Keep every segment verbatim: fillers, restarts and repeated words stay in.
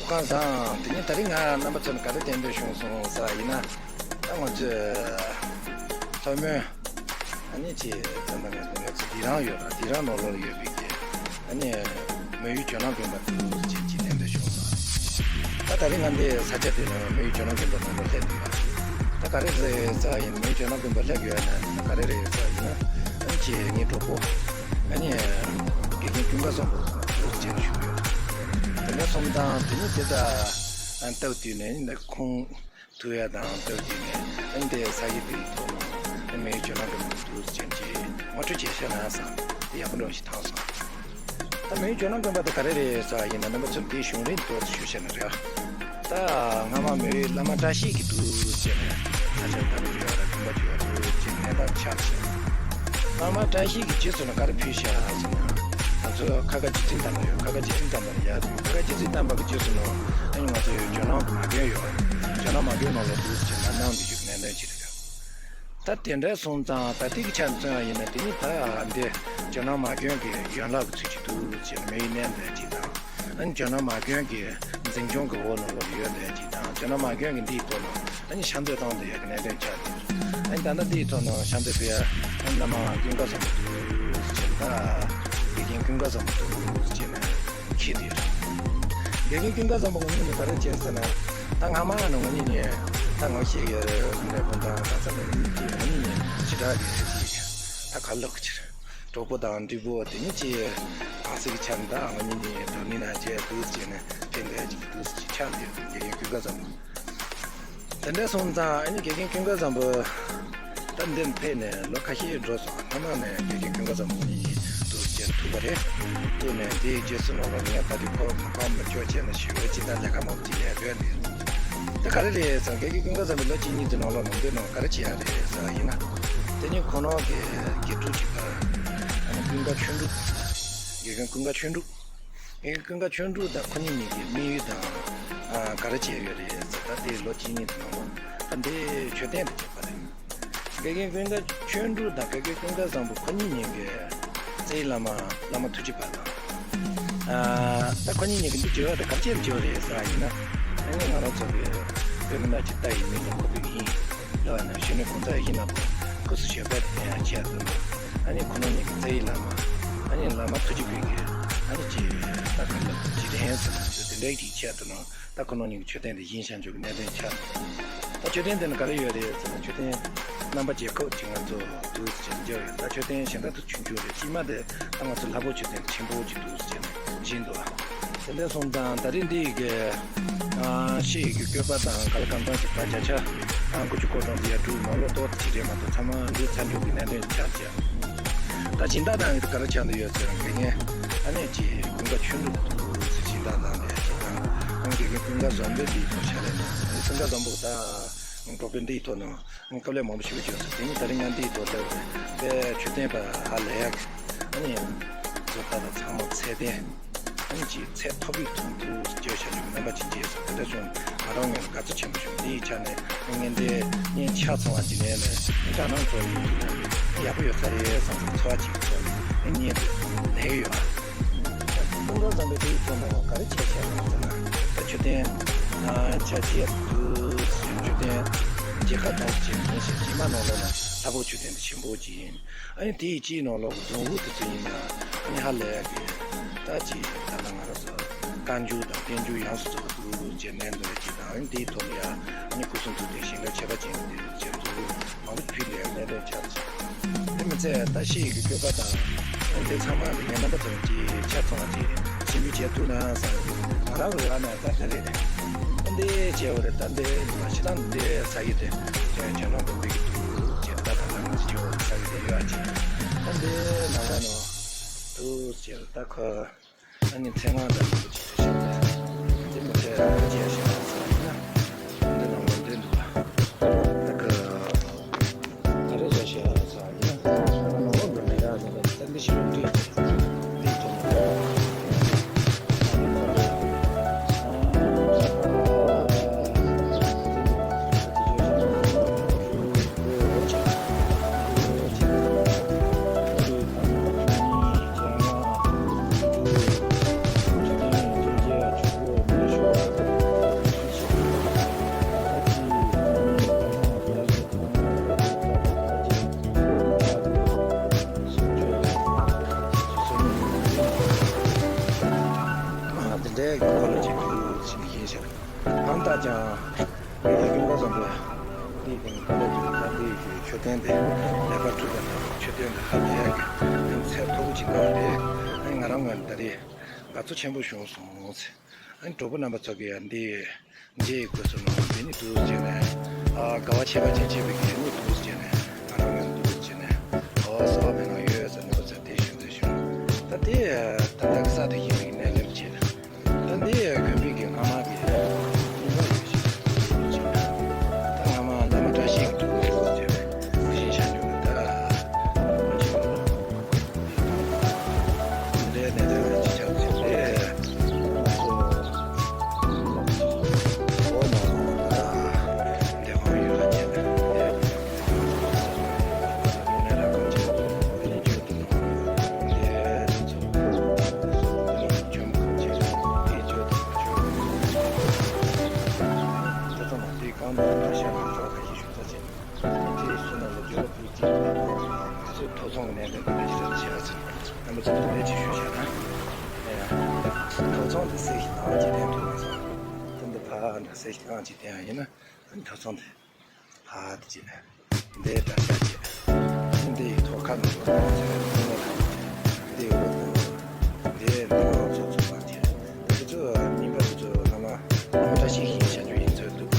ཁམས་བཟང་། དེ་ནས་ད་རིང་ང་རྣམ་པ་ཚོར་ག་རེ་སྟོན་འདོད་བྱུང་སོང་ཟེར་བ་ཡིན་ན། ད་ང་ཚོས་ལྷོ་མོན། ཨ་ནི་ཅིག་ད་ལྟ་ང་ཚོ་ང་ཚོ་སྡིག་ར་ཡོད་ར། སྡིག་ར་ནང་ལོགས་ཡོད་པའི་གི་ཨ་ནི་མོན་ཡུལ་ཇོ་ནང་དགོན་པ་དུ་ཅིག་ཅིག་སྟོན་འདོད་བྱུང་སོང་། ད་ད་རིང་ང་འདི་ས་ཆ་དེ་ནང་མོན་ཡུལ་ཇོ་ནང་དགོན་པ་ནང་ལོགས་སླེབས་འདུག་ཡ། ད་ག་རེ་རེད་ཟེར་བ་ཡིན་ན། མོན་ཡུལ་ཇོ་ནང་དགོན་པ་སླེབས་ཡོད་ན་ད་ག་རེ་རེད་ཟེར་བ་ཡིན་ན། ཨ་ནི་ཅིག་ངའི་གྲོགས་པོ་ཨ་ནི་དགེ་རྒན་ཀུན་དགའ་བཟང་པོ་དུ་ཅིག་བཞུགས་ཡོད། དེ་འདྲ་སོང་ཙང་དེ་ནི་དེ་ད་ལྟ་བུ་དུས་ནས་ཁོང་ཐུག་ཡ་དང་སྟབས་བདེ་ནས་ཨ་ནི་དེ་ས་ཡི་དེའི་ཐོག་ནས་མི་ཡི་ཇོ་ནང་གི་མི་འདུག་ཅན་གྱི་ངོ་སྤྲོད་བྱས་ཤེས་ན་བསམ་དེ་ཡག་པོ་འགྲོ་ཞིག་ཐང་སོང་། ད་མི་ཡི་ཇོ་ནང་དགོན་པ་དེ་ག་རེ་རེད་ཟེར་བ་ཡིན་ན། རྣམ་པ་ཚོར་དེའི་གཞུང་རིང་དུ་ཞུ་ཤེས་ན་རེད། ད་སྔ་མ་མི་ཡི་བླ་མ་བཀྲ་ཤིས་ཀྱི་འདུག་ཅན་ས་ཆ་ད་མི་ཡོད་ར་དགོན་པ་ཅིག་ཡོད་འདུག་ཅན་གནས་སྟངས་ཆགས་ཤིང་། བླ་མ་བཀྲ་ཤིས་ཀྱི་རྗེས་སུ་ནི་ག་རེ་ཕུལ་ཤག་ཟེར་ན། ང་ཚོ་ཁ་ཁ་རྗེ་བཙུན་དམ་པ་ཡོད། ཁ་ཁ་རྗེ་བཙུན་དམ་པ་ལ་ཡར་ཕུལ། ཁ་ཁ་རྗེ་བཙུན་དམ་པ་གི་རྗེས་སུ་ནི་ཨ་ནི་ང་ཚོ་ཇོ་ནང་མ་དགོན་ཡོད། ཇོ་ནང་མ་དགོན་ནང་ལ་འདུག་ཅེས་ན་གནང་འདི་ཞུ་གི་ནན་ཏན་བྱེད་རེད། ད་དེ་འདྲ་སོང་ཙང་ད་ལྟའི་གི་ཆ་མཚོན་པ་ཡིན་ན། དེ་ནི་ད་འདི་ཇོ་ནང་མ་དགོན་གྱི་ཡན་ལག་གི་ཚུལ་གྱིས་འདུག་ཅེས་མི་ཡི་གནས་འདི་ཅིག་དང་། ཨ་ནི་ཇོ་ནང་མ་དགོན་གྱི་འཛིན་སྐྱོང་གི་འོག་ནང་ལོགས་ཡོད་འདི་ཅིག་དང་། ཇོ་ནང་མ་དགོན་གྱི་འདིའི་ཐོག་ནང་ཨ་ནི་ཕྱག་མཛོད་བཏང་འདི་ཡོད་གི་ནན་ཏན་ཆགས་འདུག་ཨ་ནི་ད་ལྟ་འདིའི་ཐོག་ནང་ཤམ་ཐབས་ཕུལ་ཡ་བླ་མ་ཀུན་དགའ་བཟང་པོ་འདུག་ཅེས། ད་དགེ་རྒན་ཀུན་དགའ་བཟང་པོ་འདུག་ཅེས་ནས་ཁྱེད་དེ་དགེ་རྒན་ཀུན་དགའ་བཟང་པོ་ངོ་ནས་ག་རེ་བྱས་ཟེར་ན། ད་སྔ་མ་ནང་ངོ་ནས་ནས་ད་ངོ་ཤེས་ཡོད་རེད། ཁོང་ད་ད་ས་ནས་ངོ་ནས་ནས་ཞེ་དྲག་གི་ཞེས་ད་ག་ལོག་ཕྱིར་གྲོགས་པོ་དང་འགྲིག་པོ་དེ་ནི་ཅི་ག་ཟིག་ཆགས། ད་ངོ་ནས་ནས་དོ་ནི་ན་བྱས་འདུག་ཅེས་ནས་ཕན་པའི་ཅིག་འདུག་ཅིག་ཆགས་འདུག་དགེ་རྒན་ཀུན་དགའ་བཟང་པོ། དེ་འདྲ་སོང་ཙང་ཨ་ནི་དགེ་རྒན་ཀུན་དགའ་བཟང་པོ་ད་འདིར་ཕེབས་ནས་ལོ་ཁ་ཤས་འགྲོ་སོང་། སྔ་མ་ནས་དགེ་རྒན་ཀུན་དགའ་བཟང་པོ་གཉིས་འདུག་ཅེས་ཐུག་པ་རེད། དེ་ནས་དེའི་རྗེས་སུ་ལོ་ལོ་ངས་ད་དེ་ཁོ་མ་ཁོ་མ་ཁྱོད་བྱས་ན་ཞུ་འོས་ཅི་ད་ལས་ཀ་མང་པོ་ཅིག་ལས་འགྲོ་ཡ་འདི་ད་ག་རེ་རེད་ཟེར། དགེ་རྒན་ཀུན་དགའ་བཟང་པོ་ལོ་གཅིག་གཉིས་ཀྱི་ནང་ལོགས་ནང་དེ་ནང་ག་རེ་བྱེད་ཡ་རེད་ཟེར་བ་ཡིན་ན། དེ་ནི་ཁོ་ནང་གི་དགེ་ཕྲུག་ཅིག་ད་ཨ་ནི་ཀུན་དགའ་ཆོས་འབྲུག་དགེ་རྒན་ཀུན་དགའ་ཆོས་འབྲུག་དེ་ཀུན་དགའ་ཆོས་འབྲུག་དང་ཁོ་གཉིས་གཉིས་ཀྱི་དམིགས་ཡུལ་དང་། ཨ། ག་རེ་བྱས་ཡོད་རེད་ཟེར། ད་དེ་ལོ་གཅིག་གཉིས་དེ་ནང་ལ་ད་འདི་མཆོད་རྟེན་དེ་བྱས་པ་རེད། དགེ་རྒན་ཀུན་དགའ་ཆོས་འབྲུག་དང་དགེ་རྒན་ཀུན་དགའ་བཟང་པོ་ཁོ་གཉིས་གཉིས་ཀྱི་རྩེའི་བླ་མ་བླ་མ་ཐུགས་རྗེ་དཔལ་དང་། ཨ། ད་ཁོ་གཉིས་གཉིས་ཀྱི་འདི་བྱེད་ཡོད་དེ་ག་རེ་བྱས་ཡོད་རེད་ཟེར་བ་ཡིན་ན། ཨ་ནི་ང་རང་ཚོ་གི་བོད་མི་ནང་ཆེ་ལྟ་ཡི་མིང་ལ་ཁོ་བོད་ཡིན། ལ་བ་ན་གཞོན་ནུ་གང་ཟག་ཡིན་ན་པོ་སྐུ་གཟུགས་ཞབས་པད་བརྟན་ཡག་ཆེད་དུ་ནོ། ཨ་ནི་ཁོ་ནོ་ཉིད་ཀྱི་རྩ་བའི་བླ་མ། ཨ་ནི་བླ་མ་ཐུགས་རྗེ་བཀའ་གི། ཨ་ནི་ཅི་ད་གང་ལ་ཅི་རེད་ཟེར་ན་ཅི་དེ་འདྲའི་གི་ཆེད་དུ་ནོ། ད་ཁོ་ནོ་ཉིད་ཀྱི་མཆོད་རྟེན་དེ་བཞེངས་བཞེངས་འཇོག་གི་གནད་དོན་ཆགས། ད་མཆོད་རྟེན་དེ་ནི་ག་རེ་ཡོད་རེད་ཟེར་ན་མཆོད་རྟེན་རྣམ་པ་བརྒྱད་ཁོག་ཅིག་ང་ཚོ་འདུག་ཟེར་བྱས་ནས་བརྒྱབ་ཡོད། ད་མཆོད་རྟེན་གཞན་དག་ཏུ་ཆུང་ཆུང་རེད། དཀྱིལ་མ་དེ་ད་ང་ཚོ་ལྷ་བབས་མཆོད་རྟེན་ཆེན་པོ་ཅིག་འདུག་ཟེར་བྱས་ནས་བཞེངས་འདུག་ཨ། དེ་འདྲ་སོང་ཙང་ད་རིང་འདི་གི་ཨ་ཤེས་ཡོན་གྱི་བཀོད་པ་དང་ག་ལ་གང་འཚམ་ཅིག་ད་བརྒྱ་ཆ་ཨ་དགུ་བཅུ་གོ་གྲངས་དེ་ཡར་འགྲོ་མ་ལོ་ཏོག་ཅིག་རེད་མ་གཏོགས་ཚང་མ་འདི་ཚར་འགྲོ་གི་གནད་དོན་ཆགས་ཀྱི། ད་སྦྱིན་བདག་དང་གི་ག་རེ་ཆགས་འདི་ཡོད་ཟེར་ན། དགེ་རྒན་ཨ་ནེ་ཅིག་ཀུན་དགའ་ཆོས་འབྲུག་ཏུ་སྦྱིན་བདག་དང་ལས་ཅིག་དང་ཨ་དགེ་རྒན་ཀུན་དགའ་བཟང་པོའི་འདིའི་ཐོག་ཆ་ལས་ན་ཀུན་དགའ་བཟང་པོ་ད་གྲོགས་པོའི་འདིའི་ཐོག་ནང་དཀའ་ལས་མང་པོ་ཞིག་བརྒྱབ་སོང་། དེ་ནི་ད་རིང་ང་འདིའི་ཐོག་ལྟ་བུ་དཔེ་མཆོད་རྟེན་པ་ཧ་ལས་ཡག་གི། ཨ་ནི་ཡང་བཟོ་ལྟ་དང་ཚང་མ་ཚད་ལྡན། ཨ་ནི་ཅིག་ཚད་མཐོ་པོའི་ཐོག་ཏུ་བརྗོད་བྱ་ཞིག་རྣམ་པ་ཅན་གྱིས་སོ་དེ་འདྲ་བྱུང་། ང་རང་ངོས་ལ་དགའ་ཚོར་ཆེན་པོ་བྱུང་། འདིའི་ཆ་ནས་ངས་འདི་བརྙན་ཆ་ཚང་བ་ཅིག་ནས་ནས་དགའ་སྣང་ཚོར་ཡོད་འདུག་ཡག་པོ་ཡོད་ས་རེད་བསམ་པའི་ཚོར་བ་ཅིག་ཚོར་ནས་བརྙན་དེ་ལས་ཡོད། ཀུན་དགའ་བཟང་པོས་དེའི་ཐོག་ནས་ག་རེ་བྱས་བྱས་ན་ཟེར་ན། ད་མཆོད་རྟེན་ཆ་བྱས་འདུག་མཆོད་རྟེན་མཇལ་ཁ་གཏོང་བྱས་ནས་ཞེས་ཉི་མ་ནང་ལོགས་ལ་ལྷ་བབས་མཆོད་རྟེན་དེ་ཆེན་པོ་ཅིག་ཡིན། ཨ་ནི་དེའི་སྤྱིའི་ནང་ལོགས་ཀྱི་རྫོང་ཧུ་དེ་ཚོ་ཡིན་ན་ཨ་ནི་ཧ་ལས་ཀྱི་ད་ཅིག་ད་ལྟ་ང་རང་ཚོ་བཀའ་འགྱུར་དང་བསྟན་འགྱུར་ཡོངས་སུ་རྫོགས་པ་འདུག་ཅེས་ནན་དུ་ཅིག་དང་། ཨ་ནི་དེའི་ཐོག་ལ་ཡང་ཨ་ནི་སྐུ་གསུང་ཐུགས་རྟེན་ཞིང་ཁམས་ཁྱད་པར་ཅན་གྱི་དེ་ཚོ་རྫོང་ཧུ་མང་པོ་ཕུལ་ནས་གནད་དོན་ཆགས་ཅིག་དེ་མི་ཚད་ད་ཤེས་ཡོན་གྱི་བཀོད་པ་དང་ཨ་ནི་དེ་ཚང་མ་དེ་ངས་རྣམ་པ་ཚོ་ཅིག་ཆ་ཚང་བ་ཅིག་ཞིབ་འཇུག་བྱས་ཐུབ་ན་བསམ། ང་རང་གི་ཨ་ནི་ད་ད་རེད། ཨ་འདི་བྱས་པ་རེད། ད་འདི་མ་ཤི་ད་འདི་ས་ཡི་དེ་ཁྱོད་ཁྱོད་རང་དུ་འདི་གི་འདུག་ཅེས་ད་ད་ད་ང་ཚོ་ཅིག་ས་ཡི་དེ་ཡོད་ཅེས། ཨ་འདི་ནང་ལ་ནོ་འདུག་ཅེས་ད་ཁོ་ཨ་ནི་ཚེ་དབང་ད་འདུག་ཅེས་བཤད་པ་རེད། འདི་མི་ཚེ་རང་ཅེས་བཤད་པ་ས་ཡི་ན་འདི་ནང་ལ་འདི་འདུག་ད་ཁོ། ད་རེས་ཞག་ཞག་ཚ་ཡིན་ན་ཚ་ན་ནོར་བུ་མི་རག་ནས་ད་འདི་ཞིག་འདི་འདི་ཐོག་མ་ བཀའ་སློབ་ཅིག་འདུག་ཅེས་ནས་ཡིན་ཞིང་། ཨང་རྟགས་ཀྱང་ངེད་ཀྱི་ཡུམ་བཀའ་བཟང་པོས་འདིའི་སྟེང་བཀའ་སློབ་ཀྱི་ད་འདིའི་གི་མཆོད་རྟེན་དེ་ལེགས་པར་གྲུབ་པ་དང་མཆོད་རྟེན་དེ་ཧ་ལས་ཡག་གི་ཚད་མཐོ་པོ་ཅིག་གནང་སྟེ། ཨ་ནི་ང་རང་ང་ད་རེས་དགའ་ཚོར་ཆེན་པོ་བྱུང་སོང་ཟེར། ཨ་ནི་གྲོགས་པོ་རྣམ་པ་ཚོ་གིས་ཡང་འདི་མཇལ་དགོས་སོང་ནོ། འདི་ནི་འདུག་ཟེར་ནས། ཨ་དགའ་བ་ཆེ་བ་ཅན་བྱེད་པའི་གི་ནི་འདུག་ཟེར་ནས། ང་རང་ཡང་འདུག་ཟེར་ནས། ཨོ་གསོལ་བ་མེད་ན་ཡོད་ཟེར་ནས་བུ་ཚ་དེ་ཞུ་མཛད་བྱུང་། ད་དེ་ད་ལྟ་གི་ས་དེ་ཡིན་པའི་གནས་ལེན་བྱེད། ད་འདི་དགོན་པའི་གི་སྔ་མ་གི་ད་སྔ་མ་བླ་མ་བཀྲ་ཤིས་ཀྱི་ཐུགས་ཀྱི་ཟེར་བའི་ཞིང་ཤ་འཇུག་ད། དེའི་བསོད་ནམས་ལ་བརྗོད་པ་ཕུལ་ཅིང་། དེ་ཚོའི་ཐོ་ཚང་གི་ནས་དེ་འདྲ་ཞིག་བྱས་ཚེ། རྣམ་པ་ཚོ་ལ་ལས་ཅིག་ཞུས་བྱས་ན། ཨེ་ཡ། ཐོ་ཚང་དེ་གསེར་གྱི་ཐང་ཅིག་ལྡན་འདུག་ག་ས། དེ་འདི་ཕ་འདྲ་གསེར་གྱི་ཐང་ཅིག་ལྡན་ཡ་ཡིན་ན། ཐོ་ཚང་དེ་ཕ་དེ་ཅིག་འདི་འདྲ་བྱ་ཅིག་འདི་ཐོག་ཁ་ནང་དུ་འདི་འོག་ཏུ་འདི་འདི་ནང་ཚོ་ཚོ་མ་ཅིག་དེ་ཚོ་ཉིན་པ་དེ་ཚོ་བླ་མ་བླ་མ་བཀྲ་ཤིས་ཤིང་བྱ་རྒྱུ་ཡིན་ཚོད་འདུག་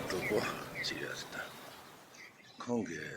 གྲོགས་པོ་ཅིག་ཡོད་ཟེར་ད། ཁོང་གིས།